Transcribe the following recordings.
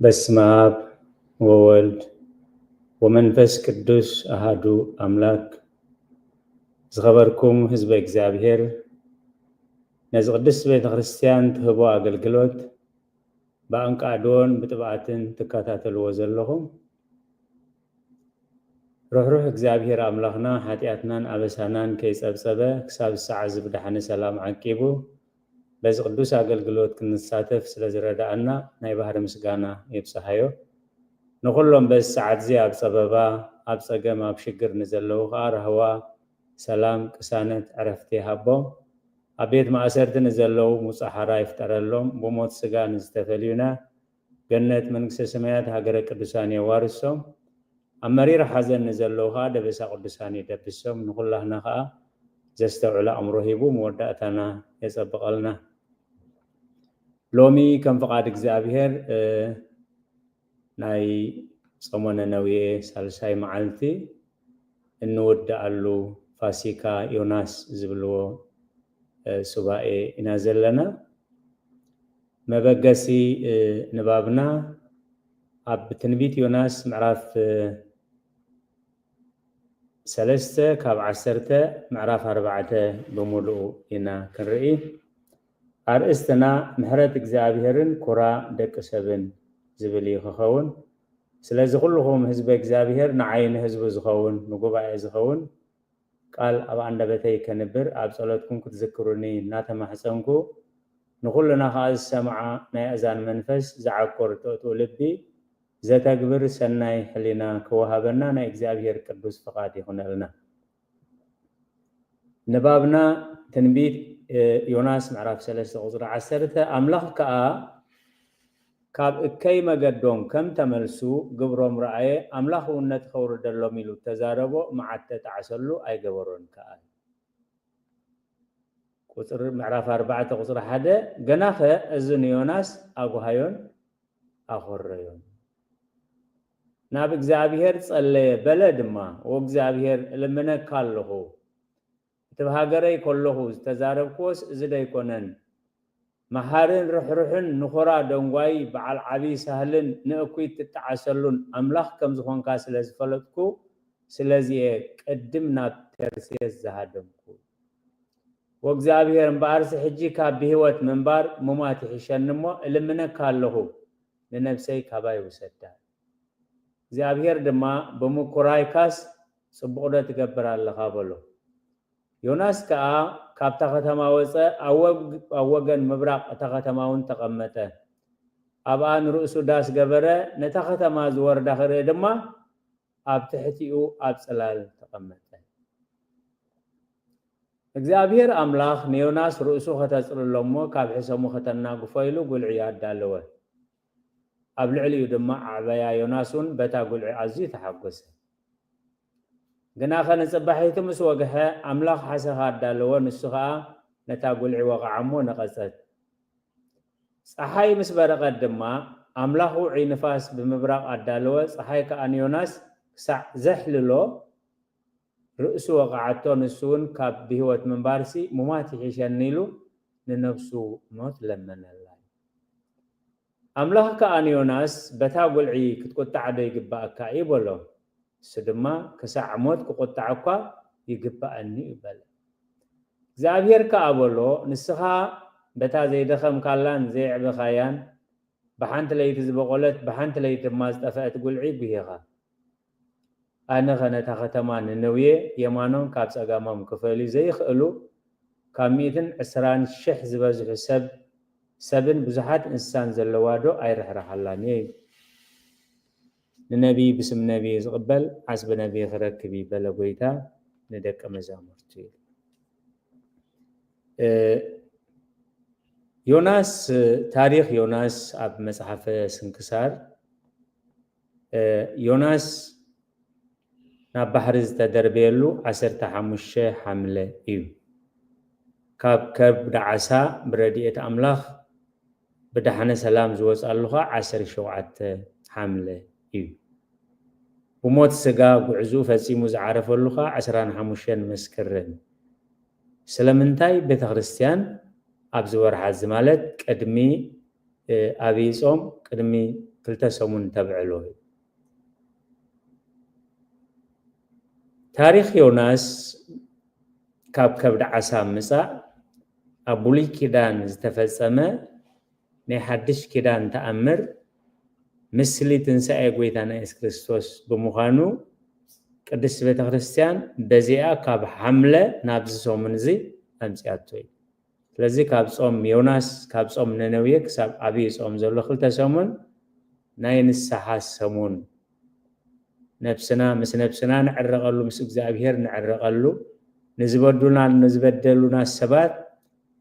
በስመ አብ ወወልድ ወመንፈስ ቅዱስ አሃዱ አምላክ። ዝኸበርኩም ህዝበ እግዚኣብሔር፣ ነዚ ቅድስት ቤተ ክርስቲያን ትህቦ ኣገልግሎት ብኣንቃዕድዎን ብጥብኣትን ትከታተልዎ ዘለኹም፣ ርሕሩሕ እግዚኣብሔር ኣምላኽና ሓጢኣትናን ኣበሳናን ከይጸብጸበ ክሳብ ሰዓት እዚ ብደሓነ ሰላም ዓቂቡ በዚ ቅዱስ ኣገልግሎት ክንሳተፍ ስለ ዝረዳኣና ናይ ባህሪ ምስጋና ይብጽሓዮ። ንኹሎም በዚ ሰዓት እዚ ኣብ ጸበባ፣ ኣብ ጸገም፣ ኣብ ሽግር ንዘለዉ ከኣ ራህዋ፣ ሰላም፣ ቅሳነት፣ ዕረፍቲ ይሃቦም። ኣብ ቤት ማእሰርቲ ንዘለዉ ሙጻ ሓራ ይፍጠረሎም። ብሞት ስጋ ንዝተፈልዩና ገነት መንግስተ ሰማያት ሃገረ ቅዱሳን የዋርሶም። ኣብ መሪር ሓዘን ንዘለዉ ከኣ ደበሳ ቅዱሳን ይደብሶም። ንኹላህና ከኣ ዘስተውዕል ኣእምሮ ሂቡ መወዳእታና የጸብቐልና። ሎሚ ከም ፍቓድ እግዚኣብሔር፣ እ፣ ናይ ጾመ ነነዌ ሳልሳይ መዓልቲ እንውድኣሉ ፋሲካ ዮናስ ዝብልዎ፣ እ፣ ሱባኤ ኢና ዘለና። መበገሲ፣ እ፣ ንባብና ኣብ ትንቢት ዮናስ ምዕራፍ፣ እ፣ ሰለስተ ካብ ዓሰርተ ምዕራፍ ኣርባዕተ ብምሉኡ ኢና ክንርኢ። ኣርእስትና ምሕረት እግዚኣብሔርን ኩራ ደቂ ሰብን ዝብል እዩ ክኸውን። ስለዚ ኩልኹም ህዝበ እግዚኣብሔር ንዓይ ንህዝቡ ዝኸውን ንጉባኤ ዝኸውን ቃል ኣብ ኣንደበተይ ከንብር ኣብ ጸሎትኩም ክትዝክሩኒ እናተማሕጸንኩ ንኹልና ከኣ ዝሰምዓ ናይ ኣእዛን መንፈስ ዝዓቁር ጥእጥኡ ልቢ ዘተግብር ሰናይ ሕሊና ክወሃበና ናይ እግዚኣብሔር ቅዱስ ፍቓድ ይኹነልና። ንባብና ትንቢት፣ እ፣ ዮናስ ምዕራፍ ሰለስተ ቁጽሪ ዓሰርተ፣ ኣምላኽ ከኣ ካብ እከይ መገዶም ከም ተመልሱ ግብሮም ረኣየ፣ ኣምላኽ እውነት ከውርደሎም ኢሉ እተዛረቦ መዓት ተጣዕሰሉ ኣይገበሮን ከኣ። ቁጽሪ፣ ምዕራፍ ኣርባዕተ ቁጽሪ ሓደ፣ ገናኸ እዚ ንዮናስ ኣጓሃዮን ኣኾረዮን። ናብ እግዚኣብሔር ጸለየ፣ በለ ድማ፣ "ወእግዚኣብሔር፣ እልምነካ ኣለኹ፣ እቲ ብሃገረይ ከለኹ ዝተዛረብክዎስ እዚ ደይኮነን? መሓርን ርሕሩሕን ንኹራ ደንጓዪ በዓል ዓቢ ሳህልን ንእኩይ ትጠዓሰሉን ኣምላኽ ከም ዝኾንካ ስለ ዝፈለጥኩ፣ ስለዚ እየ ቅድም ናብ ተርሴስ ዝሃደምኩ። ወእግዚኣብሔር እምበኣርሲ ሕጂ ካብ ብህይወት ምንባር ምሟት ይሕሸኒ እሞ እልምነካ ኣለኹ፣ ንነብሰይ ካባይ ውሰዳ። እግዚኣብሔር ድማ ብምኩራይካስ ጽቡቕ ዶ ትገብር ኣለኻ?" በሎ። ዮናስ ከኣ ካብታ ከተማ ወጸ፣ ኣብ ወግ-፣ ኣብ ወገን ምብራቕ እታ ከተማ እውን ተቐመጠ። ኣብኣ ንርእሱ ዳስ ገበረ፣ ነታ ከተማ ዝወርዳ ክርኢ ድማ ኣብ ትሕቲኡ ኣብ ጽላል ተቐመጠ። እግዚኣብሔር ኣምላኽ ንዮናስ ርእሱ ከተጽልሎ እሞ ካብ ሕሰሙ ከተናግፎ ኢሉ ጉልዒ ኣዳለወ። ኣብ ልዕሊኡ ድማ ኣዕበያ። ዮናስ እውን በታ ጉልዒ ኣዝዩ ተሓጎሰ። ግናኸ ንጽባሒቱ ምስ ወግሐ ኣምላኽ ሓሰኻ ኣዳለወ፣ ንሱ ኸኣ ነታ ጉልዒ ወቕዓ እሞ ነቐጸት። ጸሓይ ምስ በረቐት ድማ ኣምላኽ ውዑይ ንፋስ ብምብራቕ ኣዳለወ፣ ጸሓይ ከኣ ንዮናስ ክሳዕ ዘሕልሎ ርእሱ ወቕዓቶ፣ ንሱ እውን ካብ ብህይወት ምንባርሲ ምሟት ይሕሸኒ ኢሉ ንነብሱ ሞት ለመነላ። ኣምላኽ ከኣ ንዮናስ፣ "በታ ጉልዒ ክትቁጣዕ ዶ ይግባኣካ እዩ?" በሎ። እሱ ድማ፣ "ክሳዕ ሞት ክቁጣዕ እኳ ይግባኣኒ እዩ" በለ። እግዚኣብሔር ከኣ በሎ፣ "ንስኻ በታ ዘይደኸምካላን ዘየዕበኻያን፣ ብሓንቲ ለይቲ ዝበቖለት፣ ብሓንቲ ለይቲ ድማ ዝጠፍአት ጉልዒ ጉሂኻ። ኣነኸ ነታ ከተማ ነነዌ የማኖም ካብ ጸጋሞም ክፈልዩ ዘይኽእሉ ካብ ሚእትን ዕስራን ሽሕ ዝበዝሑ ሰብ፣ ሰብን ብዙሓት እንስሳን ዘለዋ ዶ ኣይርሕርሓላን እየ? ንነቢይ ብስም ነቢይ ዝቕበል ዓስቢ ነቢይ ክረክብ እዩ" በለ ጎይታ ንደቀ መዛሙርቱ ኢሉ። እ፣ ዮናስ፣ ታሪኽ ዮናስ ኣብ መጽሓፈ ስንክሳር፣ እ፣ ዮናስ ናብ ባሕሪ ዝተደርበየሉ ዓሰርተ ሓሙሽተ ሓምለ እዩ። ካብ ከብዲ ዓሳ ብረድኤት ኣምላኽ ብዳሕነ ሰላም ዝወጻሉ ኸኣ ዓሰርተ ሸውዓተ ሓምለ እዩ። ብሞት ስጋ ጉዕዝኡ ፈጺሙ ዝዓረፈሉ ኸኣ ዕስራን ሓሙሽተን መስከረም። ስለምንታይ ቤተ ክርስቲያን ኣብዚ ወርሓ እዚ፣ ማለት ቅድሚ፣ እ፣ ኣብይ ጾም፣ ቅድሚ ክልተ ሰሙን ተብዕሎ እዩ። ታሪኽ ዮናስ ካብ ከብዲ ዓሳ ምጻእ ኣብ ብሉይ ኪዳን ዝተፈጸመ ናይ ሓድሽ ኪዳን ተኣምር ምስሊ ትንሳኤ ጎይታና የሱስ ክርስቶስ ብምዃኑ ቅድስቲ ቤተ ክርስቲያን በዚኣ ካብ ሓምለ ናብዚ ሰሙን እዚ ኣምጺኣቶ እዩ። ስለዚ ካብ ጾም ዮናስ፣ ካብ ጾም ነነዌ ክሳብ ዓብዪ ጾም ዘሎ ክልተ ሰሙን ናይ ንስሓ ሰሙን፣ ነብስና ምስ ነብስና ንዕረቐሉ፣ ምስ እግዚኣብሔር ንዕረቐሉ፣ ንዝበዱና ንዝበደሉና ሰባት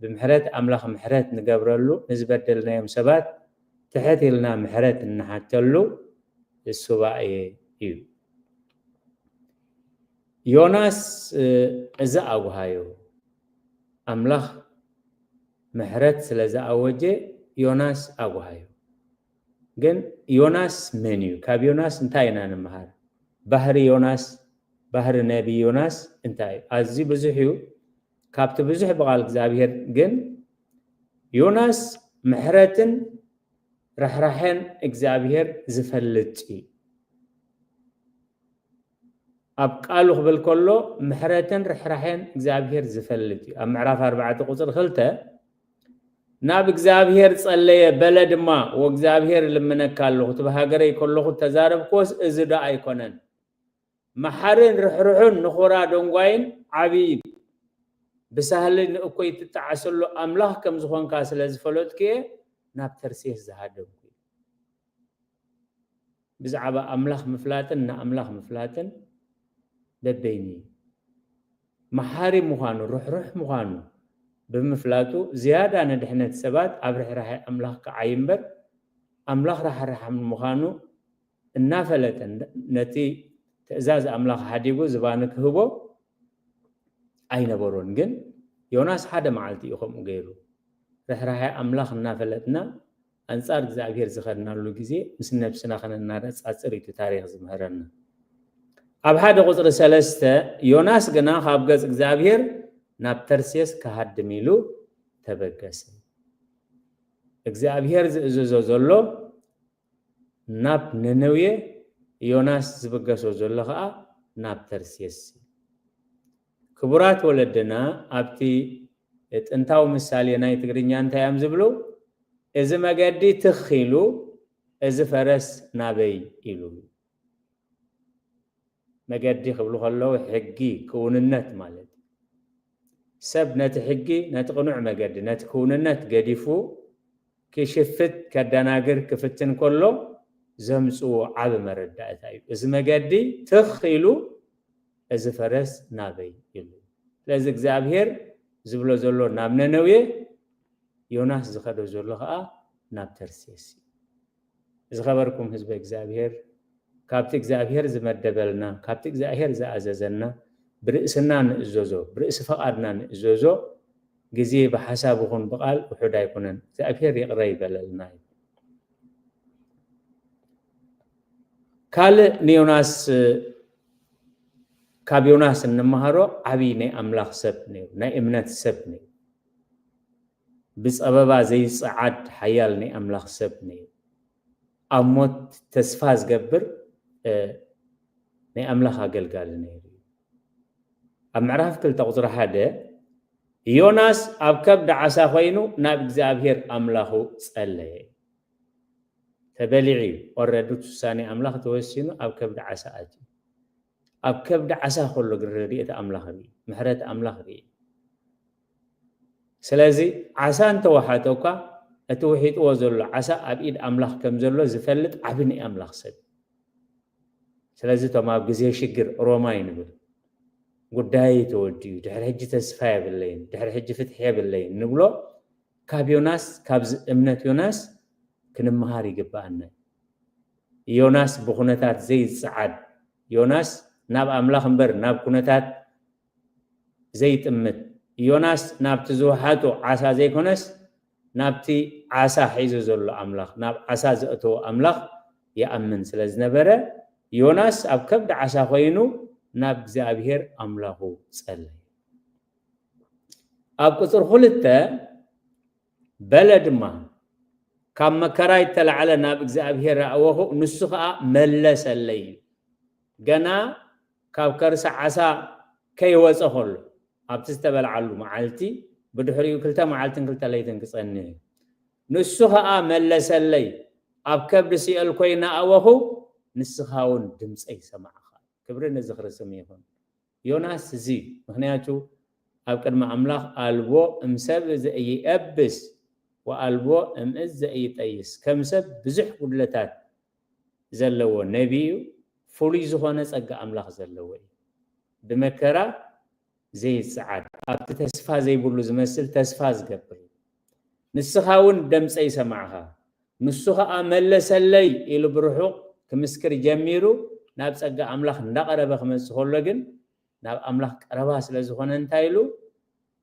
ብምሕረት ኣምላኽ ምሕረት ንገብረሉ፣ ንዝበደልናዮም ሰባት ትሕት ኢልና ምሕረት እንሓተሉ ሱባኤ እዩ። ዮናስ እዚ ኣጉሃዮ ኣምላኽ ምሕረት ስለ ዝኣወጀ ዮናስ ኣጉሃዮ። ግን ዮናስ መን እዩ? ካብ ዮናስ እንታይ ኢና ንምሃር? ባህሪ ዮናስ፣ ባህሪ ነቢ ዮናስ እንታይ እዩ? ኣዝዩ ብዙሕ እዩ። ካብቲ ብዙሕ ብቓል እግዚኣብሔር ግን ዮናስ ምሕረትን ርሕራሐን እግዚኣብሔር ዝፈልጥ እዩ። ኣብ ቃሉ ክብል ከሎ ምሕረትን ርሕራሐን እግዚኣብሔር ዝፈልጥ እዩ። ኣብ ምዕራፍ ኣርባዕተ ቁጽሪ ክልተ ናብ እግዚኣብሔር ጸለየ፣ በለ ድማ፣ "ወእግዚኣብሔር እልምነካ ኣለኹ፣ እቲ ብሃገረይ ከለኹ እተዛረብክዎስ እዚ ዶ ኣይኮነን? መሓርን ርሕሩሑን ንኹራ ደንጓይን ዓብይን ብሳህሊ ንእኮይ ትጠዓሰሉ ኣምላኽ ከም ዝኾንካ ስለ ዝፈለጥኩ እየ ናብ ተርሴስ ዝሃደምኩ" እዩ። ብዛዕባ ኣምላኽ ምፍላጥን ንኣምላኽ ምፍላጥን በበይኑ እዩ። መሓሪ ምዃኑ፣ ርሕሩሕ ምዃኑ ብምፍላጡ ዝያዳ ንድሕነት ሰባት ኣብ ርሕራሐ ኣምላኽ ክዓይ እምበር ኣምላኽ ራሕራሕ ምዃኑ እናፈለጠ ነቲ ትእዛዝ ኣምላኽ ሓዲጉ ዝባኑ ክህቦ ኣይነበሮን። ግን ዮናስ ሓደ መዓልቲ እዩ ከምኡ ገይሩ። ርሕራሐ ኣምላኽ እናፈለጥና ኣንጻር እግዚኣብሔር ዝኸድናሉ ግዜ ምስ ነብስና ከነናነጻጽር እዩ እቲ ታሪኽ ዝምህረና። ኣብ ሓደ ቁጽሪ ሰለስተ ዮናስ ግና ካብ ገጽ እግዚኣብሔር ናብ ተርሴስ ክሃድም ኢሉ ተበገሰ። እግዚኣብሔር ዝእዝዞ ዘሎ ናብ ነነዌ፣ ዮናስ ዝብገሶ ዘሎ ኸኣ ናብ ተርሴስ። ክቡራት ወለድና ኣብቲ ጥንታዊ ምሳሌ ናይ ትግርኛ እንታይ እዮም ዝብሉ? "እዚ መገዲ ትኽ ኢሉ፣ እዚ ፈረስ ናበይ?" ኢሉ። መገዲ ክብሉ ከለዉ ሕጊ፣ ክውንነት ማለት እዩ። ሰብ ነቲ ሕጊ፣ ነቲ ቅኑዕ መገዲ፣ ነቲ ክውንነት ገዲፉ ክሽፍት፣ ከደናግር ክፍትን ከሎ ዘምጽዎ ዓቢ መረዳእታ እዩ። እዚ መገዲ ትኽ ኢሉ፣ እዚ ፈረስ ናበይ ኢሉ። ስለዚ እግዚኣብሔር ዝብሎ ዘሎ ናብ ነነዌ፣ ዮናስ ዝኸዶ ዘሎ ኸኣ ናብ ተርሴስ እዩ። ዝኸበርኩም ህዝበ እግዚኣብሔር፣ ካብቲ እግዚኣብሔር ዝመደበልና፣ ካብቲ እግዚኣብሔር ዝኣዘዘና፣ ብርእስና ንእዘዞ፣ ብርእሲ ፈቓድና ንእዘዞ፣ ግዜ ብሓሳብ ይኹን ብቓል ውሑድ ኣይኮነን። እግዚኣብሔር ይቕረ ይበለልና እዩ። ካልእ ንዮናስ፣ ካብ ዮናስ እንመሃሮ ዓብዪ ናይ ኣምላኽ ሰብ ነይሩ፣ ናይ እምነት ሰብ ነይሩ። ብጸበባ ዘይጸዓድ ሓያል ናይ ኣምላኽ ሰብ ነይሩ። ኣብ ሞት ተስፋ ዝገብር፣ እ፣ ናይ ኣምላኽ ኣገልጋሊ ነይሩ። ኣብ ምዕራፍ ክልተ ቁጽሪ ሓደ፣ ዮናስ ኣብ ከብዲ ዓሳ ኮይኑ ናብ እግዚኣብሔር ኣምላኹ ጸለየ። ተበሊዑ እዩ። ኦረዲ እቲ ውሳኔ ኣምላኽ ተወሲኑ ኣብ ከብዲ ዓሳ ኣትዩ። ኣብ ከብዲ ዓሳ ከሎ ግን ረድኤት ኣምላኽ ርኢ፣ ምሕረት ኣምላኽ ርኢ። ስለዚ ዓሳ እንተወሓጠ እኳ እቲ ውሒጥዎ ዘሎ ዓሳ ኣብ ኢድ ኣምላኽ ከም ዘሎ ዝፈልጥ ዓቢ ናይ ኣምላኽ ሰብ። ስለዚ እቶም ኣብ ግዜ ሽግር ሮማይ ንብል፣ "ጉዳይ ተወዲኡ፣ ድሕሪ ሕጂ ተስፋ የብለይን፣ ድሕሪ ሕጂ ፍትሒ የብለይን" ንብሎ፣ ካብ ዮናስ፣ ካብዚ እምነት ዮናስ ክንመሃር ይግብኣና። ዮናስ ብኩነታት ዘይጸዓድ፣ ዮናስ ናብ ኣምላኽ እምበር ናብ ኩነታት ዘይጥምት፣ ዮናስ ናብቲ ዝወሓጦ ዓሳ ዘይኮነስ ናብቲ ዓሳ ሒዙ ዘሎ ኣምላኽ፣ ናብ ዓሳ ዘእተዎ ኣምላኽ ይኣምን ስለ ዝነበረ፣ ዮናስ ኣብ ከብዲ ዓሳ ኮይኑ ናብ እግዚኣብሔር ኣምላኹ ጸለየ። ኣብ ቁጽሪ ክልተ፣ በለ ድማ፣ ካብ መከራይ እተላዕለ ናብ እግዚኣብሔር ኣእወኹ፣ ንሱ ኸኣ መለሰለይ። ገና ካብ ከርሲ ዓሳ ከይወጸ ኸሎ፣ ኣብቲ ዝተበልዓሉ መዓልቲ፣ ብድሕሪኡ ክልተ መዓልትን ክልተ ለይትን ክጸንሕ እዩ። ንሱ ኸኣ መለሰለይ፣ ኣብ ከብዲ ሲኦል ኮይነ ኣእወኹ፣ ንስኻ እውን ድምፀይ ሰማዕኻ። ክብሪ ንዝኽሪ ስም ይኹን። ዮናስ እዚ፣ ምኽንያቱ ኣብ ቅድሚ ኣምላኽ ኣልቦ እምሰብ ዘኢየብስ ወኣልቦ እምእዝ ዘኢጠይስ፣ ከም ሰብ ብዙሕ ጉድለታት ዘለዎ ነቢ እዩ። ፍሉይ ዝኾነ ጸጋ ኣምላኽ ዘለዎ እዩ። ብመከራ ዘይጸዓድ፣ ኣብቲ ተስፋ ዘይብሉ ዝመስል ተስፋ ዝገብር እዩ። ንስኻ እውን ደምፀይ ሰማዕኻ። ንሱ ኸኣ መለሰለይ ኢሉ ብርሑቕ ክምስክር ጀሚሩ፣ ናብ ጸጋ ኣምላኽ እንዳቐረበ ክመጽእ ከሎ ግን፣ ናብ ኣምላኽ ቀረባ ስለ ዝኾነ እንታይ ኢሉ?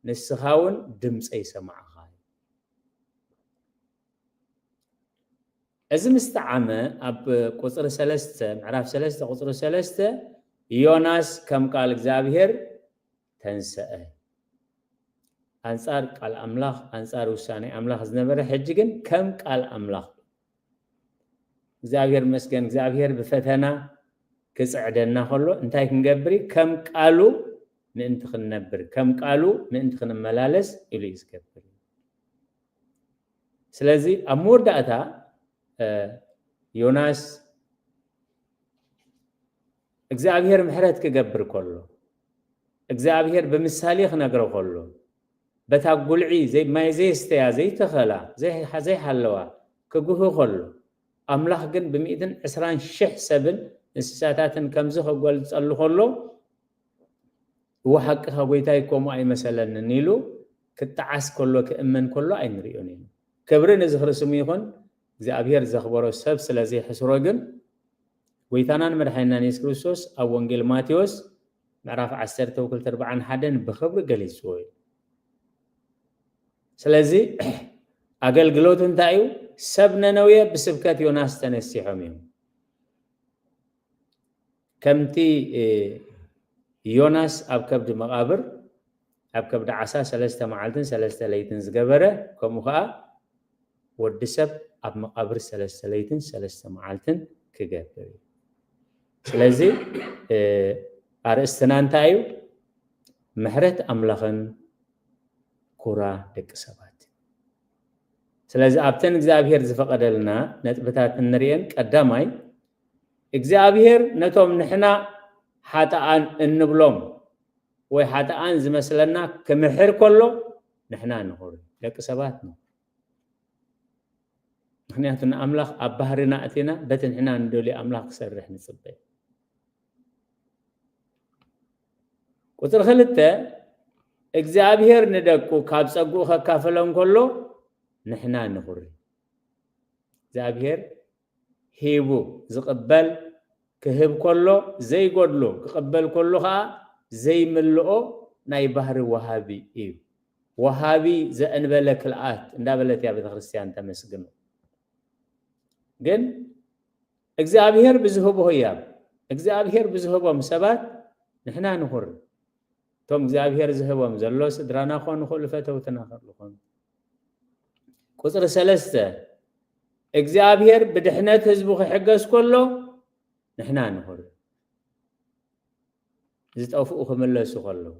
ንስኻ እውን ድምፀይ ሰማዕኻ። እዚ ምስ ጠዓመ፣ ኣብ ቁጽሪ ሰለስተ፣ ምዕራፍ ሰለስተ ቁጽሪ ሰለስተ፣ ዮናስ ከም ቃል እግዚኣብሔር ተንሰአ። ኣንጻር ቃል ኣምላኽ፣ ኣንጻር ውሳኔ ኣምላኽ ዝነበረ፣ ሕጂ ግን ከም ቃል ኣምላኽ። እግዚኣብሔር መስገን፣ እግዚኣብሔር ብፈተና ክጽዕደና ከሎ እንታይ ክንገብር እዩ? ከም ቃሉ ምእንቲ ክንነብር፣ ከም ቃሉ ምእንቲ ክንመላለስ ኢሉ እዩ ዝገብር። ስለዚ ኣብ መወዳእታ፣ እ፣ ዮናስ እግዚኣብሔር ምሕረት ክገብር ከሎ፣ እግዚኣብሔር ብምሳሌ ክነግሮ ከሎ፣ በታ ጉልዒ ዘይ-፣ ማይ ዘየስተያ ዘይተኸላ፣ ዘይ-፣ ዘይሃለዋ ክጉህ ከሎ፣ ኣምላኽ ግን ብሚእትን ዕስራን ሽሕ ሰብን እንስሳታትን ከምዚ ክገልጸሉ ከሎ፣ እወ ሓቅኻ ጎይታይ፣ ከምኡ ኣይመሰለንን ኢሉ ክጠዓስ ከሎ፣ ክእመን ከሎ ኣይንሪኦን ኢና። ክብሪ ንዝኽሪ ስሙ ይኹን። እግዚኣብሔር ዘኽበሮ ሰብ ስለ ዘይሕስሮ ግን፣ ጎይታናን መድሓኒናን የሱስ ክርስቶስ ኣብ ወንጌል ማቴዎስ ምዕራፍ ዓሰርተ ወክልተ ኣርባዓን ሓደን ብኽብሪ ገሊጽዎ እዩ። ስለዚ ኣገልግሎቱ እንታይ እዩ? ሰብ ነነዌ ብስብከት ዮናስ ተነሲሖም እዮም። ከምቲ፣ እ፣ ዮናስ ኣብ ከብዲ መቓብር፣ ኣብ ከብዲ ዓሳ ሰለስተ መዓልትን ሰለስተ ለይትን ዝገበረ፣ ከምኡ ኸኣ ወዲ ሰብ ኣብ መቓብር ሰለስተ ለይትን ሰለስተ መዓልትን ክገብር እዩ። ስለዚ፣ እ፣ ኣርእስትና እንታይ እዩ? ምሕረት ኣምላኽን ኩራ ደቂ ሰባት። ስለዚ ኣብተን እግዚኣብሔር ዝፈቐደልና ነጥብታት እንርእየን፣ ቀዳማይ፣ እግዚኣብሔር ነቶም ንሕና ሓጥኣን እንብሎም ወይ ሓጥኣን ዝመስለና ክምሕር ከሎ፣ ንሕና ንኹር፣ ደቂ ሰባት ንኹር። ምኽንያቱ ንኣምላኽ ኣብ ባህርና ኣቲና በቲ ንሕና ንደልዮ ኣምላኽ ክሰርሕ ንጽበ። ቁጽሪ ክልተ፣ እግዚኣብሔር ንደቁ ካብ ጸግኡ ከካፍሎም ከሎ ንሕና ንኹሪ። እግዚኣብሔር ሂቡ ዝቕበል ክህብ ከሎ ዘይጎድሎ ክቕበል ከሎ ኸኣ ዘይምልኦ ናይ ባህሪ ወሃቢ እዩ። ወሃቢ ዘእንበለ ክልኣት እንዳበለት እያ ቤተክርስትያን ተመስግኖ። ግን እግዚኣብሔር ብዝህቦ ህያብ፣ እግዚኣብሔር ብዝህቦም ሰባት ንሕና ንኹሪ። እቶም እግዚኣብሔር ዝህቦም ዘሎ ስድራና ክኾኑ ይኽእሉ፣ ፈተውትና ክኾኑ። ቁጽሪ ሰለስተ፣ እግዚኣብሔር ብድሕነት ህዝቡ ክሕገዝ ከሎ ንሕና ንኹሪ። ዝጠፍኡ ክምለሱ ከለዉ፣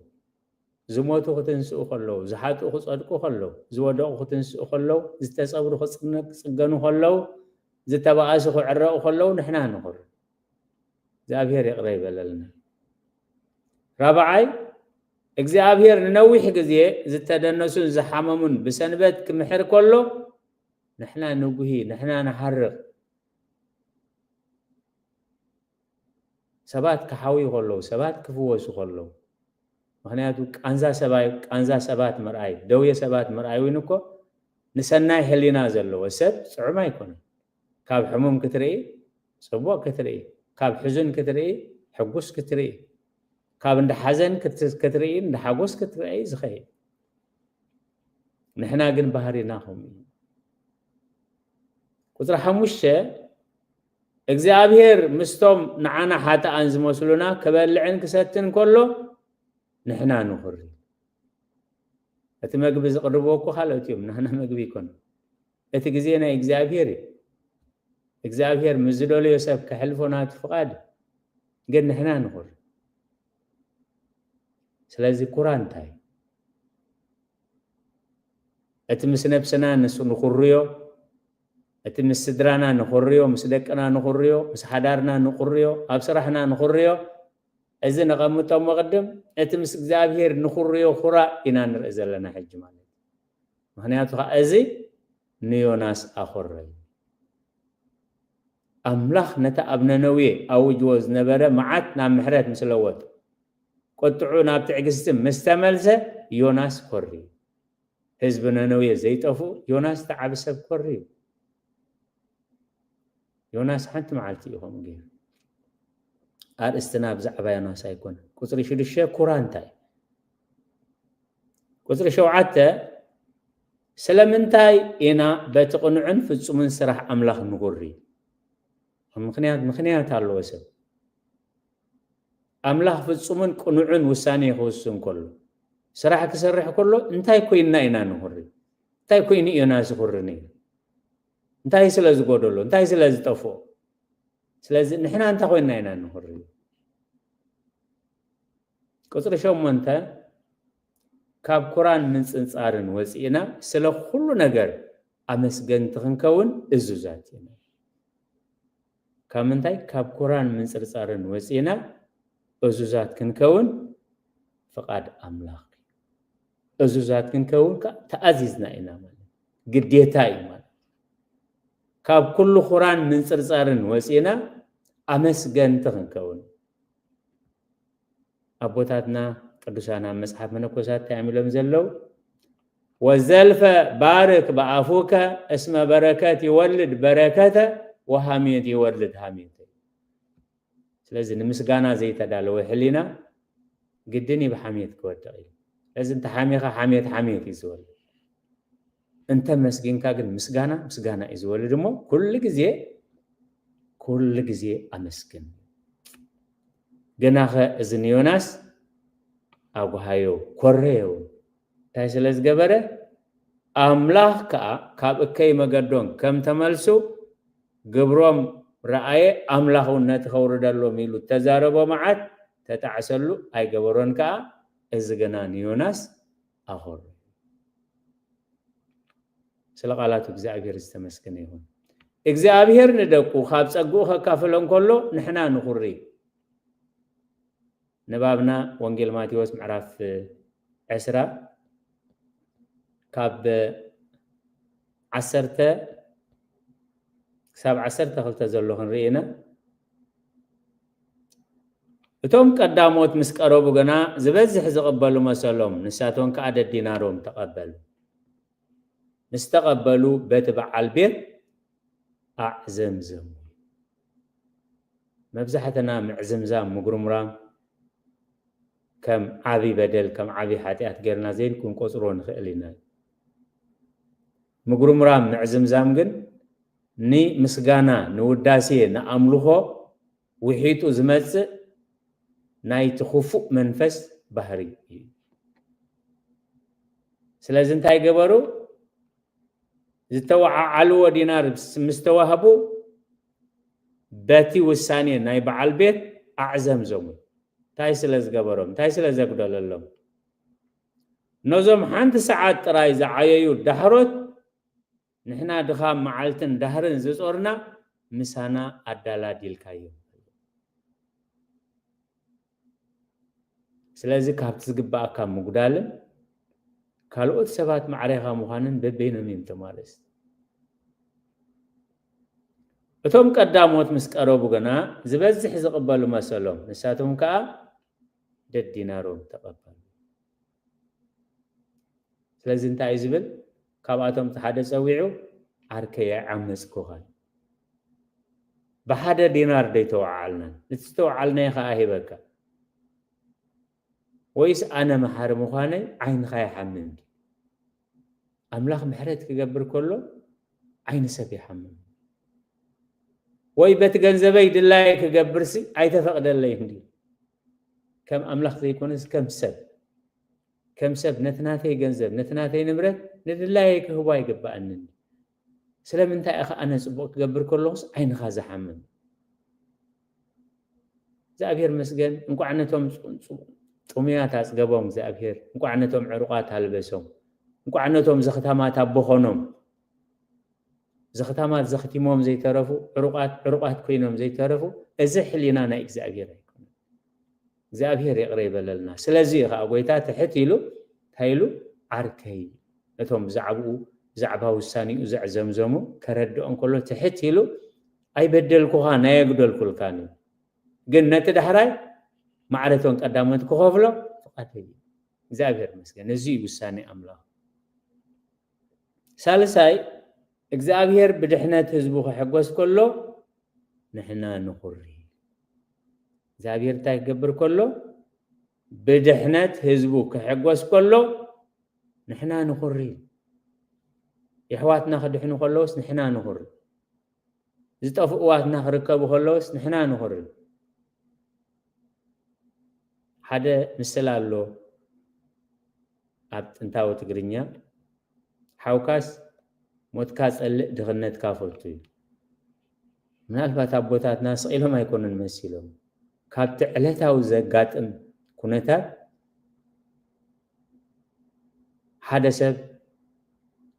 ዝሞቱ ክትንስኡ ከለዉ፣ ዝሓጥኡ ክጸድቁ ከለዉ፣ ዝወደቑ ክትንስኡ ከለዉ፣ ዝተጸብሩ ክጽነ-፣ ክጽገኑ ከለዉ፣ ዝተባእሱ ክዕረቑ ከለዉ ንሕና ንኹሪ። እግዚኣብሔር ይቕረ ይበለልና። ራብዓይ፣ እግዚኣብሔር ንነዊሕ ግዜ ዝተደነሱን ዝሓመሙን ብሰንበት ክምሕር ከሎ ንሕና ንጉሂ፣ ንሕና ንሓርቕ። ሰባት ክሓውዩ ከለዉ፣ ሰባት ክፍወሱ ከለዉ፣ ምኽንያቱ ቃንዛ ሰባይ-፣ ቃንዛ ሰባት ምርኣይ፣ ደውየ ሰባት ምርኣይ እውን እኮ ንሰናይ ሕሊና ዘለዎ ሰብ ጽዑም ኣይኮነን። ካብ ሕሙም ክትርኢ ጽቡቕ ክትርኢ፣ ካብ ሕዙን ክትርኢ ሕጉስ ክትርኢ፣ ካብ እንዳ ሓዘን ክት-፣ ክትርኢ እንዳ ሓጎስ ክትርኢ ዝኸይድ። ንሕና ግን ባህሪና ከምኡ እዩ። ቁጽሪ ሓሙሽተ፣ እግዚኣብሔር ምስቶም ንዓና ሓጥኣን ዝመስሉና ክበልዕን ክሰትን ከሎ ንሕና ንኹሪ። እቲ መግቢ ዝቕርብዎ እኮ ካልኦት እዮም፣ ናህና መግቢ ኣይኮነን። እቲ ግዜ ናይ እግዚኣብሔር እዩ። እግዚኣብሔር ምስ ዝደልዮ ሰብ ከሕልፎ ናቱ ፍቓድ እዩ። ግን ንሕና ንኹሪ። ስለዚ ኩራ እንታይ እዩ? እቲ ምስ ነብስና ንስ-፣ ንኹርዮ፣ እቲ ምስ ስድራና ንኹርዮ፣ ምስ ደቅና ንኹርዮ፣ ምስ ሓዳርና ንኹርዮ፣ ኣብ ስራሕና ንኹርዮ፣ እዚ ነቐምጦ እሞ ቅድም፣ እቲ ምስ እግዚኣብሔር ንኹርዮ ኩራ ኢና ንርኢ ዘለና ሕጂ ማለት እዩ። ምኽንያቱ ኸዓ እዚ ንዮናስ ኣኾረዮ። ኣምላኽ ነቲ ኣብ ነነዌ ኣውጅዎ ዝነበረ መዓት ናብ ምሕረት ምስ ለወጦ፣ ቁጥዑ ናብ ትዕግስቲ ምስ ተመልሰ፣ ዮናስ ኮርዩ። ህዝቢ ነነዌ ዘይጠፍኡ፣ ዮናስ እቲ ዓቢ ሰብ ኮርዩ። ዮናስ ሓንቲ መዓልቲ እዩ ከምኡ ገይሩ። ኣርእስትና ብዛዕባ ዮናስ ኣይኮነን። ቁጽሪ ሽዱሽተ ኩራ እንታይ እዩ? ቁጽሪ ሸውዓተ ስለምንታይ ኢና በቲ ቅኑዕን ፍጹምን ስራሕ ኣምላኽ ንኹሪ? ምኽንያት፣ ምኽንያት ኣለዎ ሰብ። ኣምላኽ ፍጹምን ቅኑዕን ውሳኔ ክውስን ከሎ፣ ስራሕ ክሰርሕ ከሎ፣ እንታይ ኮይንና ኢና ንኹሪ? እንታይ ኮይኑ እዩ ዮናስ ዝኹሪ ነይሩ? እንታይ ስለ ዝጎደሎ? እንታይ ስለ ዝጠፍኦ? ስለዚ ንሕና እንታይ ኮይንና ኢና ንኹሪ? ቁጽሪ ሸሞንተ፣ ካብ ኩራን ምንጽንጻርን ወጺእና ስለ ኩሉ ነገር ኣመስገንቲ ክንከውን እዙዛት ኢና። ካብ ምንታይ? ካብ ኩራን ምንጽርጻርን ወጺእና እዙዛት ክንከውን ፍቓድ ኣምላኽ እዩ። እዙዛት ክንከውን ከኣ ተኣዚዝና ኢና ማለት ግዴታ እዩ ማለት። ካብ ኩሉ ኩራን ምንጽርጻርን ወጺእና ኣመስገንቲ ክንከውን። ኣቦታትና ቅዱሳን ኣብ መጽሓፍ መነኮሳት እንታይ እዮም ኢሎም ዘለዉ? "ወዘልፈ ባርክ ብኣፉከ እስመ በረከት ይወልድ በረከተ ወሃሜት ይወልድ ሃሜተ።" ስለዚ ንምስጋና ዘይተዳለወ ሕሊና ግድን እዩ ብሓሜት ክወድቕ እዩ። ስለዚ እንተ ሓሚኻ ሓሜት ሓሜት እዩ ዝወልድ። እንተ መስጊንካ ግን ምስጋና ምስጋና እዩ ዝወልድ እሞ ኩሉ ግዜ፣ ኩሉ ግዜ ኣመስግን። ግናኸ እዚ ንዮናስ ኣጉሃዮ፣ ኮረዮ። እንታይ ስለ ዝገበረ? ኣምላኽ ከኣ ካብ እከይ መገዶም ከም ተመልሱ ግብሮም ረኣየ፣ ኣምላኽ እውን ነቲ ከውርደሎም ኢሉ እተዛረቦ መዓት ተጣዕሰሉ፣ ኣይገበሮን ከኣ። እዚ ግና ንዮናስ ኣኾሮ። ስለ ቃላቱ እግዚኣብሔር ዝተመስገነ ይኹን። እግዚኣብሔር ንደቁ ካብ ጸግኡ ከካፍሎ እንከሎ ንሕና ንኹሪ። ንባብና ወንጌል ማቴዎስ ምዕራፍ ዕስራ ካብ ዓሰርተ ክሳብ ዓሰርተ ክልተ ዘሎ ክንርኢ ኢና። እቶም ቀዳሞት ምስ ቀረቡ ግና ዝበዝሕ ዝቕበሉ መሰሎም፣ ንሳቶም ከኣ ደዲናሮም ተቐበሉ። ምስ ተቐበሉ በቲ በዓል ቤት ኣዕዘምዘሙ። መብዛሕትና ምዕዝምዛም፣ ምጉርምራም ከም ዓቢ በደል፣ ከም ዓቢ ሓጢኣት ጌርና ዘይን ክንቆጽሮ ንኽእል ኢና። ምጉርምራም፣ ምዕዝምዛም ግን ንምስጋና፣ ንውዳሴ፣ ንኣምልኾ ውሒጡ ዝመጽእ ናይቲ ክፉእ መንፈስ ባህሪ እዩ። ስለዚ እንታይ ገበሩ? ዝተወዓዓልዎ ዲናር ምስ ተዋህቡ በቲ ውሳኔ ናይ በዓል ቤት ኣዕዘምዘሙ። እንታይ ስለ ዝገበሮም? እንታይ ስለ ዘጉደለሎም? ነዞም ሓንቲ ሰዓት ጥራይ ዝዓየዩ ዳሕሮት ንሕና ድኻም መዓልትን ዳህርን ዝጾርና ምሳና ኣዳላዲልካዮም። ስለዚ ካብቲ ዝግበኣካ ምጉዳልን ካልኦት ሰባት ማዕሬኻ ምዃንን በበይኖም እዮም ተማለስቲ። እቶም ቀዳሞት ምስ ቀረቡ ግና ዝበዝሕ ዝቕበሉ መሰሎም፣ ንሳቶም ከኣ ደዲናሮም ተቐበሉ። ስለዚ እንታይ እዩ ዝብል? ካብኣቶም እቲ ሓደ ጸዊዑ፣ "ዓርከይ ኣይዓመጽኩኻን፣ ብሓደ ዲናር ደይተወዓዓልናን፣ እቲ ዝተወዓልናዮ ከኣ ሂበካ፣ ወይስ ኣነ መሓሪ ምዃነይ ዓይንኻ ይሓምም ድዩ?" ኣምላኽ ምሕረት ክገብር ከሎ ዓይኒ ሰብ ይሓምም። ወይ በቲ ገንዘበይ ድላየ ክገብርሲ ኣይተፈቕደለይን ድዩ? ከም ኣምላኽ ዘይኮነስ ከም ሰብ፣ ከም ሰብ ነቲ ናተይ ገንዘብ፣ ነቲ ናተይ ንብረት ንድላየይ ክህቦ ኣይግባኣንን። ስለምንታይ ኢኻ ኣነ ጽቡቕ ክገብር ከለኹስ ዓይንኻ ዝሓምም? እግዚኣብሔር መስገን። እንቋዕ ነቶም ጥሙያት ኣጽገቦም እግዚኣብሔር፣ እንቋዕ ነቶም ዕሩቓት ኣልበሶም፣ እንቋዕ ነቶም ዘኽታማት ኣቦኾኖም። ዘኽታማት ዘኽቲሞም ዘይተረፉ፣ ዕሩቓት ዕሩቓት ኮይኖም ዘይተረፉ፣ እዚ ሕሊና ናይ እግዚኣብሔር ኣይኮነን። እግዚኣብሔር ይቕረ ይበለልና። ስለዚ እዩ ከዓ ጎይታ ትሕት ኢሉ እንታይ ኢሉ? ዓርከይ፣ ነቶም ብዛዕባኡ፣ ብዛዕባ ውሳኔኡ ዘዕዘምዘሙ ከረድኦ እንከሎ ትሕት ኢሉ፣ ኣይበደልኩኻ ናይ ኣጉደልኩልካን እዩ፣ ግን ነቲ ዳሕራይ ማዕረቶን ቀዳሞት ክኸፍሎ ፍቓደይ እዩ። እግዚኣብሔር ይመስገን። እዚ እዩ ውሳኔ ኣምላኽ። ሳልሳይ፣ እግዚኣብሔር ብድሕነት ህዝቡ ክሕጎስ ከሎ ንሕና ንኹሪ። እግዚኣብሔር እንታይ ክገብር ከሎ? ብድሕነት ህዝቡ ክሕጎስ ከሎ ንሕና ንኹሪ። የሕዋትና ክድሕኑ ከለውስ ንሕና ንኹሪ። ዝጠፍኡ ኣሕዋትና ክርከቡ ከለውስ ንሕና ንኹሪ። ሓደ ምስላ ኣሎ ኣብ ጥንታዊ ትግርኛ፣ ሓውካስ ሞትካ ጸልእ ድኽነትካ ፈቱ እዩ። ምናልባት ኣቦታትና ስቕ ኢሎም ኣይኮኑን መሲሎም፣ ካብቲ ዕለታዊ ዘጋጥም ኩነታት ሓደ ሰብ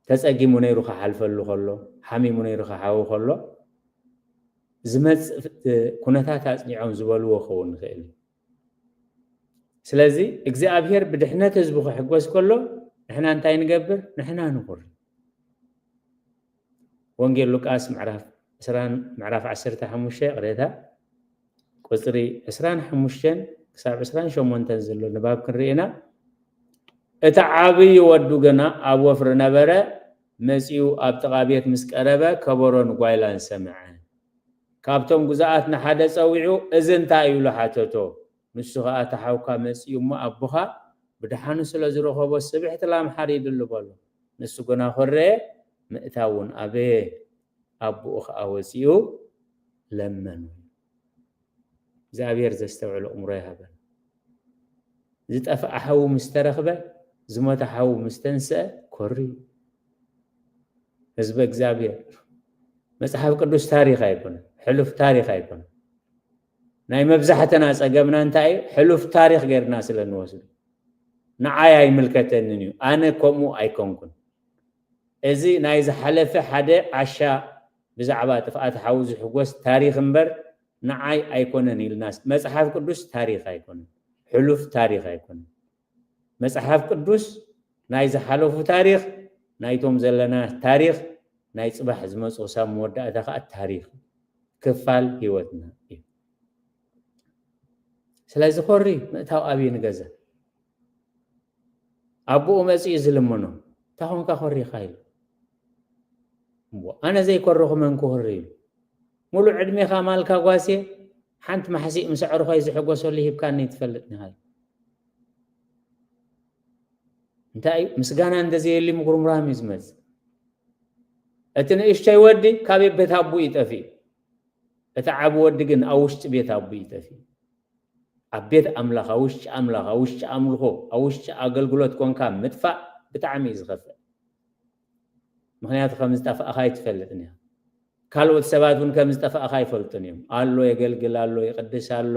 ተጸጊሙ ነይሩ ክሓልፈሉ ከሎ፣ ሓሚሙ ነይሩ ክሓዊ ከሎ፣ ዝመጽእ ኩነታት ኣጽኒዖም ዝበልዎ ክኸውን ይኽእል እዩ። ስለዚ እግዚኣብሔር ብድሕነት ህዝቡ ክሕጎስ ከሎ ንሕና እንታይ ንገብር? ንሕና ንኹሪ። ወንጌል ሉቃስ ምዕራፍ ዕስራን ምዕራፍ ዓሰርተ ሓሙሽተ፣ ይቕሬታ፣ ቁጽሪ ዕስራን ሓሙሽተን ክሳብ ዕስራን ሸሞንተን ዘሎ ንባብ ክንርኢ ኢና። እቲ ዓብዪ ወዱ ግና ኣብ ወፍሪ ነበረ፣ መጺኡ ኣብ ጥቓ ቤት ምስ ቀረበ ከበሮን ጓይላን ሰምዐ። ካብቶም ግዙኣት ንሓደ ጸዊዑ፣ "እዚ እንታይ እዩ?" ኢሉ ሓተቶ። ንሱ ኸኣ፣ "እቲ ሓውካ መጺኡ እሞ ኣቦኻ ብደሓኑ ስለ ዝረኸቦ ስብሕቲ ላም ሓሪድሉ" በሎ። ንሱ ግና ኾረየ፣ ምእታው እውን ኣበየ። ኣቦኡ ኸኣ ወጺኡ ለመኑ። እግዚኣብሔር ዘስተውዕል ኣእምሮ ይሃበን። ዝጠፍኣ ሓዉ ምስ ተረኽበ፣ ዝሞተ ሓዉ ምስ ተንስአ ኮሪ። ህዝበ እግዚኣብሔር፣ መጽሓፍ ቅዱስ ታሪኽ ኣይኮነን፣ ሕሉፍ ታሪኽ ኣይኮነን። ናይ መብዛሕትና ጸገምና እንታይ እዩ? ሕሉፍ ታሪኽ ጌርና ስለ እንወስዱ። ንዓይ ኣይምልከተንን እዩ፣ ኣነ ከምኡ ኣይኮንኩን። እዚ ናይ ዝሓለፈ ሓደ ዓሻ ብዛዕባ ጥፍኣት ሓዉ ዝሕጎስ ታሪኽ እምበር ንዓይ ኣይኮነን ኢልናስ፣ መጽሓፍ ቅዱስ ታሪኽ ኣይኮነን፣ ሕሉፍ ታሪኽ ኣይኮነን። መጽሓፍ ቅዱስ ናይ ዝሓለፉ ታሪኽ፣ ናይቶም ዘለና ታሪኽ፣ ናይ ጽባሕ ዝመጹ ክሳብ መወዳእታ ከኣ ታሪኽ ክፋል ህይወትና እዩ። ስለዚ ኮሪ ምእታው ኣብይ ንገዛ። ኣቦኡ መጺኡ ዝልምኖ፣ "እንታይ ኾንካ ኮሪኻ?" ኢሉ። "እሞ ኣነ ዘይኮረኹ መን ክኾሪ?" ኢሉ። "ሙሉእ ዕድሜኻ ማልካ ጓስየ፣ ሓንቲ ማሕሲእ ምስ ኣዕሩኸይ ዝሕጎሰሉ ሂብካኒ ትፈልጥ ዲኻ?" ኢሉ። እንታይ እዩ? ምስጋና እንተዘየሊ ምጉርምራም እዩ ዝመጽእ። እቲ ንእሽቶይ ወዲ ካብ ቤት ኣቦኡ ይጠፍእ። እቲ ዓቢ ወዲ ግን ኣብ ውሽጢ ቤት ኣቦኡ ይጠፍእ። ኣብ ቤት ኣምላኽ፣ ኣብ ውሽጢ ኣምላኽ፣ ኣብ ውሽጢ ኣምልኾ፣ ኣብ ውሽጢ ኣገልግሎት ኮንካ ምጥፋእ ብጣዕሚ እዩ ዝኸፍእ። ምኽንያቱ ከም ዝጠፋእኻ ኣይትፈልጥን ኢኻ። ካልኦት ሰባት እውን ከም ዝጠፋእኻ ኣይፈልጡን እዮም። ኣሎ፣ የገልግል ኣሎ፣ ይቕድስ ኣሎ፣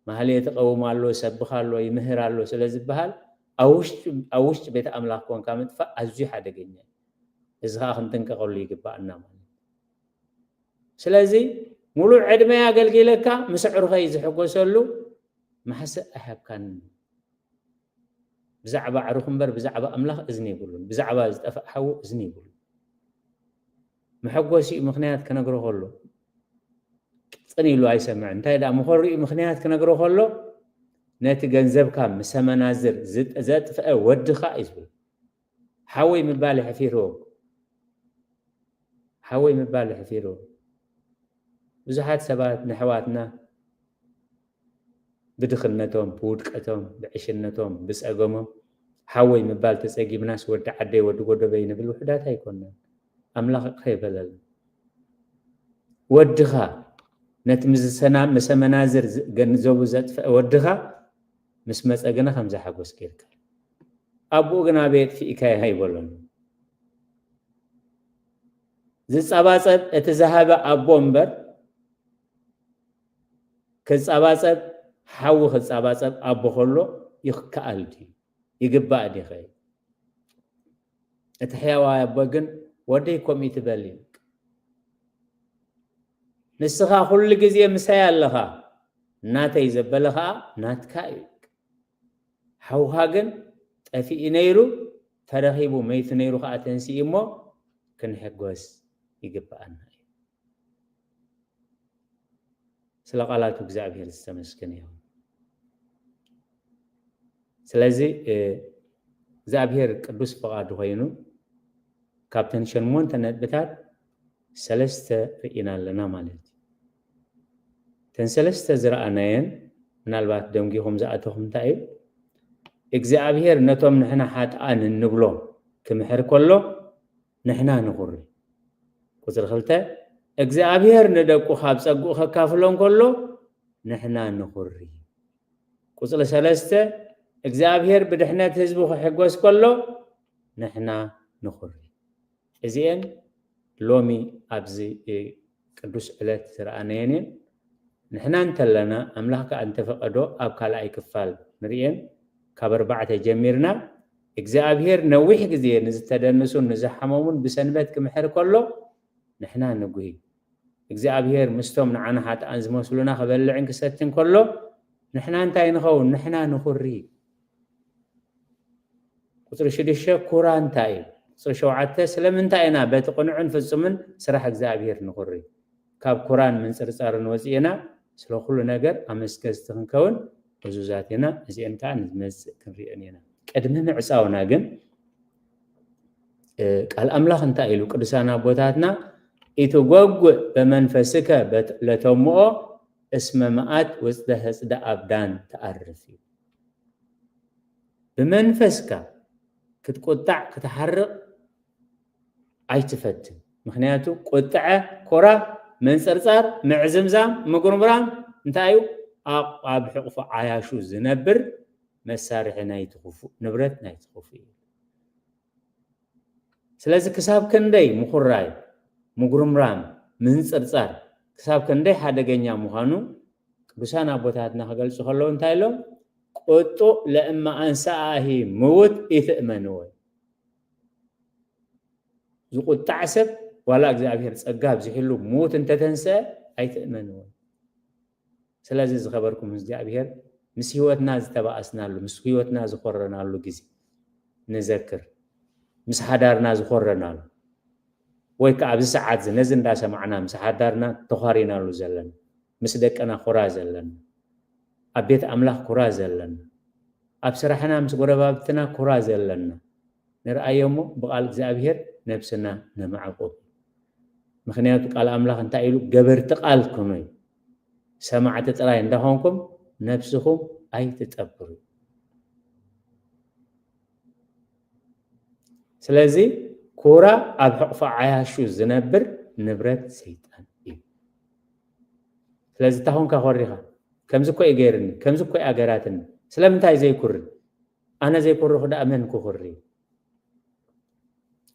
ማህሌት ይቐውም ኣሎ፣ ይሰብኽ ኣሎ፣ ይምህር ኣሎ ስለ ዝበሃል፣ ኣብ ውሽጢ፣ ኣብ ውሽጢ ቤት ኣምላኽ ኮንካ ምጥፋእ ኣዝዩ ሓደገኛ እዩ። እዚ ኸኣ ክንጥንቀቐሉ ይግባኣና ማለት እዩ። ስለዚ፣ ሙሉእ ዕድመይ ኣገልጊለካ፣ ምስ ኣዕሩኸይ ዝሕጎሰሉ ማሕስእ ኣይሃብካንን። ብዛዕባ ኣዕሩኽ እምበር ብዛዕባ ኣምላኽ እዝኒ የብሉን። ብዛዕባ ዝጠፍእ ሓዉ እዝኒ የብሉን። መሐጎሲኡ ምኽንያት ክነግሮ ከሎ ቅጽን ኢሉ ኣይሰምዕን። እንታይ ደኣ መኾሪኡ ምኽንያት ክነግሮ ከሎ ነቲ ገንዘብካ ምስ ኣመናዝር ዝጥ-፣ ዘጥፍአ ወድኻ እዩ ዝብል። ሓወይ ምባል የሕፊርዎ። ሓወይ ምባል የሕፊርዎ። ብዙሓት ሰባት ንኣሕዋትና ብድኽነቶም፣ ብውድቀቶም፣ ብዕሽነቶም፣ ብጸገሞም ሓወይ ምባል ተጸጊምናስ ወዲ ዓደይ፣ ወዲ ጎደበይ ንብል ውሑዳት ኣይኮንናን። ኣምላኽ ይቕረ ይበለልና። ወድኻ ነቲ ምስ ዝሰና-፣ ምስ ኣመናዝር ዝ-፣ ገንዘቡ ዘጥፍአ ወድኻ ምስ መጸ ግና ከምዛ ሓጎስ ጌርካ። ኣቦኡ ግን ኣበይ ኣጥፊእካዮ ኣይበሎን። ዝጸባጸብ እቲ ዝሃበ ኣቦ እምበር፣ ክጸባጸብ፣ ሓዊ ክጸባጸብ ኣቦ ከሎ ይከኣል ድዩ? ይግባእ ድዩ? እቲ ሕያዋይ ኣቦ ግን፣ "ወደይ ከምኡ ትበል" እዩ። "ንስኻ ኩሉ ግዜ ምሳይ ኣለኻ፣ ናተይ ዘበለ ኸኣ ናትካ እዩ። ሓውኻ ግን ጠፊኡ ነይሩ፣ ተረኺቡ፣ መይቱ ነይሩ ኸኣ ተንሲኡ እሞ ክንሕጎስ ይግብኣና እዩ።" ስለ ቃላቱ እግዚኣብሔር ዝተመስገነ ይኹን። ስለዚ፣ እ፣ እግዚኣብሔር ቅዱስ ፍቓዱ ኮይኑ ካብተን ሸሞንተ ነጥብታት ሰለስተ ርኢና ኣለና ማለት እዩ። እተን ሰለስተ ዝረኣናየን ምናልባት ደንጊኹም ዝኣተኹም እንታይ እዩ? እግዚኣብሔር ነቶም ንሕና ሓጥኣን እንብሎም ክምሕር ከሎ ንሕና ንኹሪ። ቁጽሪ ክልተ፣ እግዚኣብሔር ንደቁ ካብ ጸግኡ ከካፍሎም ከሎ ንሕና ንኹሪ። ቁጽሪ ሰለስተ፣ እግዚኣብሔር ብድሕነት ህዝቡ ክሕጎስ ከሎ ንሕና ንኹሪ። እዚኤን ሎሚ ኣብዚ ቅዱስ ዕለት ዝረኣናየን እየን። ንሕና እንተለና፣ ኣምላኽ ከኣ እንተፈቐዶ ኣብ ካልኣይ ክፋል ንርእየን። ካብ ኣርባዕተ ጀሚርና፣ እግዚኣብሔር ነዊሕ ግዜ ንዝተደንሱን ንዝሓመሙን ብሰንበት ክምሕር ከሎ ንሕና ንጉሂ። እግዚኣብሔር ምስቶም ንዓና ሓጥኣን ዝመስሉና ክበልዕን ክሰትን ከሎ ንሕና እንታይ ንኸውን? ንሕና ንኹሪ። ቁጽሪ ሽዱሽተ ኩራ እንታይ እዩ? ቁጽሪ ሸውዓተ ስለምንታይ ኢና በቲ ቅኑዕን ፍጹምን ስራሕ እግዚኣብሔር ንኹሪ? ካብ ኩራን ምንጽርጻርን ወጺእና ስለ ኩሉ ነገር ኣመስገዝቲ ክንከውን እዙዛት ኢና። እዚአን ከኣ ንመጽእ ክንሪአን ኢና። ቅድሚ ምዕጻውና ግን፣ እ፣ ቃል ኣምላኽ እንታይ ኢሉ? ቅዱሳን ኣቦታትና፣ "ኢትጎጉእ በመንፈስከ በት-፣ ለተምኦ እስመ መዓት ውጽደ ህጽደ ኣብዳን ተኣርፍ" እዩ። ብመንፈስካ ክትቁጣዕ፣ ክትሓርቕ ኣይትፈትን። ምኽንያቱ ቁጥዐ፣ ኮራ፣ ምንጽርጻር፣ ምዕዝምዛም፣ ምጉርምራም እንታይ እዩ? ኣብ፣ ኣብ ሕቑፉ ዓያሹ ዝነብር መሳርሒ ናይቲ ክፉእ፣ ንብረት ናይቲ ክፉእ እዩ። ስለዚ ክሳብ ክንደይ ምኹራይ፣ ምጉርምራም፣ ምንጽርጻር ክሳብ ክንደይ ሓደገኛ ምዃኑ ቅዱሳን ኣቦታትና ክገልጹ ከለዉ እንታይ ኢሎም? "ቁጡዕ ለእመ አንሰአሂ ምውት ኢትእመንዎ።" ዝቁጣዕ ሰብ ዋላ እግዚኣብሔር ጸጋ ኣብዚሕሉ ምዉት እንተተንስአ ኣይትእመንዎ። ስለዚ ዝኸበርኩም እግዚኣብሔር ምስ ህይወትና ዝተባኣስናሉ፣ ምስ ህይወትና ዝኾረናሉ ግዜ ንዘክር። ምስ ሓዳርና ዝኾረናሉ ወይ ከዓ ኣብዚ ሰዓት እዚ ነዚ እንዳሰማዕና ምስ ሓዳርና ተዃሪናሉ ዘለና፣ ምስ ደቅና ኩራ ዘለና፣ ኣብ ቤት ኣምላኽ ኩራ ዘለና፣ ኣብ ስራሕና ምስ ጎረባብትና ኩራ ዘለና ንርኣዮ እሞ ብቓል እግዚኣብሔር ነብስና ነማዕቁብ። ምኽንያቱ ቃል ኣምላኽ እንታይ ኢሉ? "ገበርቲ ቃል ኩኑ" እዩ። ሰማዕቲ ጥራይ እንዳኾንኩም ነብስኹም ኣይትጠብሩ። ስለዚ ኩራ ኣብ ሕቕፎ ዓያሹ ዝነብር ንብረት ሰይጣን እዩ። ስለዚ እታ ኾንካ ኮሪኻ፣ "ከምዚ እኮ እዩ ገይርኒ፣ ከምዚ እኮ እዩ ኣገራትኒ፣ ስለምንታይ ዘይኩሪ? ኣነ ዘይኩርኹ ደኣ መን ክኹሪ?"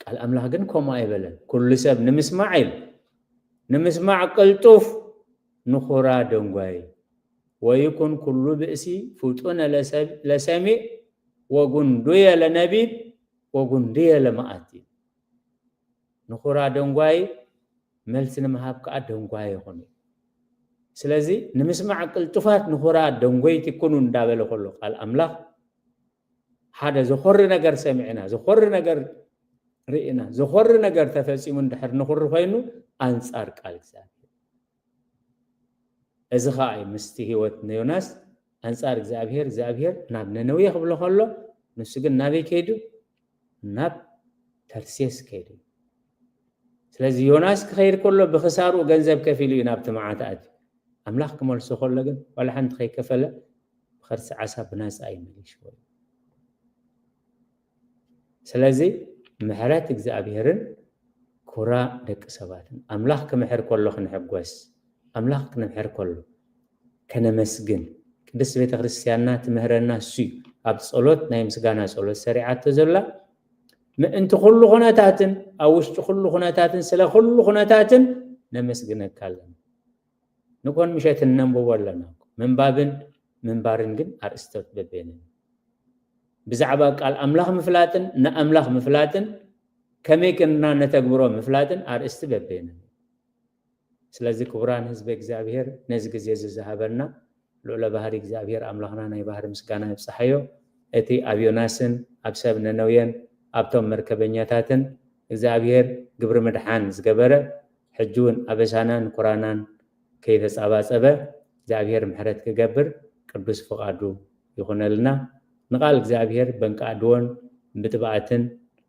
ቃል ኣምላኽ ግን ከምኡ ኣይበለን። ኩሉ ሰብ ንምስማዕ ኢሉ፣ ንምስማዕ ቅልጡፍ፣ ንኹራ ደንጓይ። "ወይኩን ኩሉ ብእሲ ፍጡነ ለሰብ-፣ ለሰሚዕ ወጉንዱየ ለነቢብ ወጉንዱየ ለመዓቲ።" ንኹራ ደንጓይ መልሲ ንምሃብ ከኣ ደንጓይ ይኹን እዩ። ስለዚ ንምስማዕ ቅልጡፋት፣ ንኹራ ደንጎይቲ ኩኑ እንዳበለ ከሎ ቃል ኣምላኽ፣ ሓደ ዘኾሪ ነገር ሰሚዕና፣ ዘኾሪ ነገር ርኢና፣ ዘኾሪ ነገር ተፈጺሙ እንድሕር ንኹሪ ኮይኑ ኣንጻር ቃል እግዚኣብሔር። እዚ ኸኣ እዩ ምስቲ ህይወት ንዮናስ ኣንጻር እግዚኣብሔር፣ እግዚኣብሔር ናብ ነነዌ ክብሎ ከሎ፣ ንሱ ግን ናበይ ከይዱ? ናብ ተርሴስ ከይዱ። ስለዚ ዮናስ ክኸይድ ከሎ ብኽሳርኡ ገንዘብ ከፊሉ እዩ ናብቲ መዓት ኣትዩ። ኣምላኽ ክመልሶ ከሎ ግን ዋላ ሓንቲ ከይከፈለ ብኸርሲ ዓሳ ብናጻ እዩ መሊስዎ። ስለዚ ምሕረት እግዚኣብሔርን ኩራ ደቂ ሰባትን፣ ኣምላኽ ክምሕር ከሎ ክንሕጎስ፣ ኣምላኽ ክምሕር ከሎ ከነመስግን። ቅድስት ቤተ ክርስቲያንና ትምህረና እሱ እዩ። ኣብ ጸሎት ናይ ምስጋና ጸሎት ሰሪዓቶ ዘላ፣ ምእንቲ ኩሉ ኩነታትን ኣብ ውሽጢ ኩሉ ኩነታትን ስለ ኩሉ ኩነታትን ነመስግነካ ኣለና። ንኮን ምሸትን ነንብቦ ኣለና። ምንባብን ምንባርን ግን ኣርእስታት በበይነን። ብዛዕባ ቃል ኣምላኽ ምፍላጥን ንኣምላኽ ምፍላጥን ከመይ ክንና ነተግብሮ ምፍላጥን ኣርእስቲ በበይነን። ስለዚ ክቡራን ህዝቢ እግዚኣብሔር ነዚ ግዜ እዚ ዝሃበና ልዑለ ባህሪ እግዚኣብሔር ኣምላኽና ናይ ባህሪ ምስጋና ይብጽሓዮ። እቲ ኣብ ዮናስን ኣብ ሰብ ነነውየን ኣብቶም መርከበኛታትን እግዚኣብሔር ግብሪ ምድሓን ዝገበረ ሕጂ እውን ኣበሳናን ኩራናን ከይተጻባጸበ እግዚኣብሔር ምሕረት ክገብር ቅዱስ ፍቓዱ ይኹነልና። ንቓል እግዚኣብሔር በንቃዕድዎን ብጥብኣትን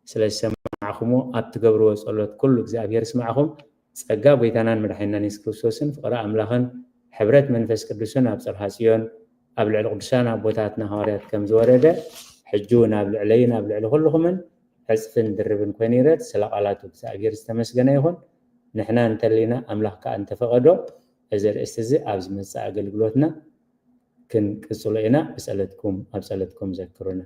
ስለ ዝሰማዕኹሞ ኣብ ትገብርዎ ጸሎት ኩሉ እግዚኣብሔር ይስማዕኹም። ጸጋ ጎይታናን መድሓኒናን የሱስ ክርስቶስን ፍቕሪ ኣምላኽን ሕብረት መንፈስ ቅዱስን ኣብ ጽርሃ ጽዮን ኣብ ልዕሊ ቅዱሳን ኣቦታትና ሃዋርያት ከም ዝወረደ ሕጂ እውን ኣብ ልዕለይን ኣብ ልዕሊ ኩልኹምን ዕጽፍን ድርብን ኮይኑ ይረድ። ስለ ቃላቱ እግዚኣብሔር ዝተመስገነ ይኹን። ንሕና እንተሊና ኣምላኽ ከኣ እንተፈቐዶ እዚ ርእስቲ እዚ ኣብ ዝመጽእ ኣገልግሎትና ክንቅጽሎ ኢና። ብጸለትኩም ኣብ ጸለትኩም ዘክሩና።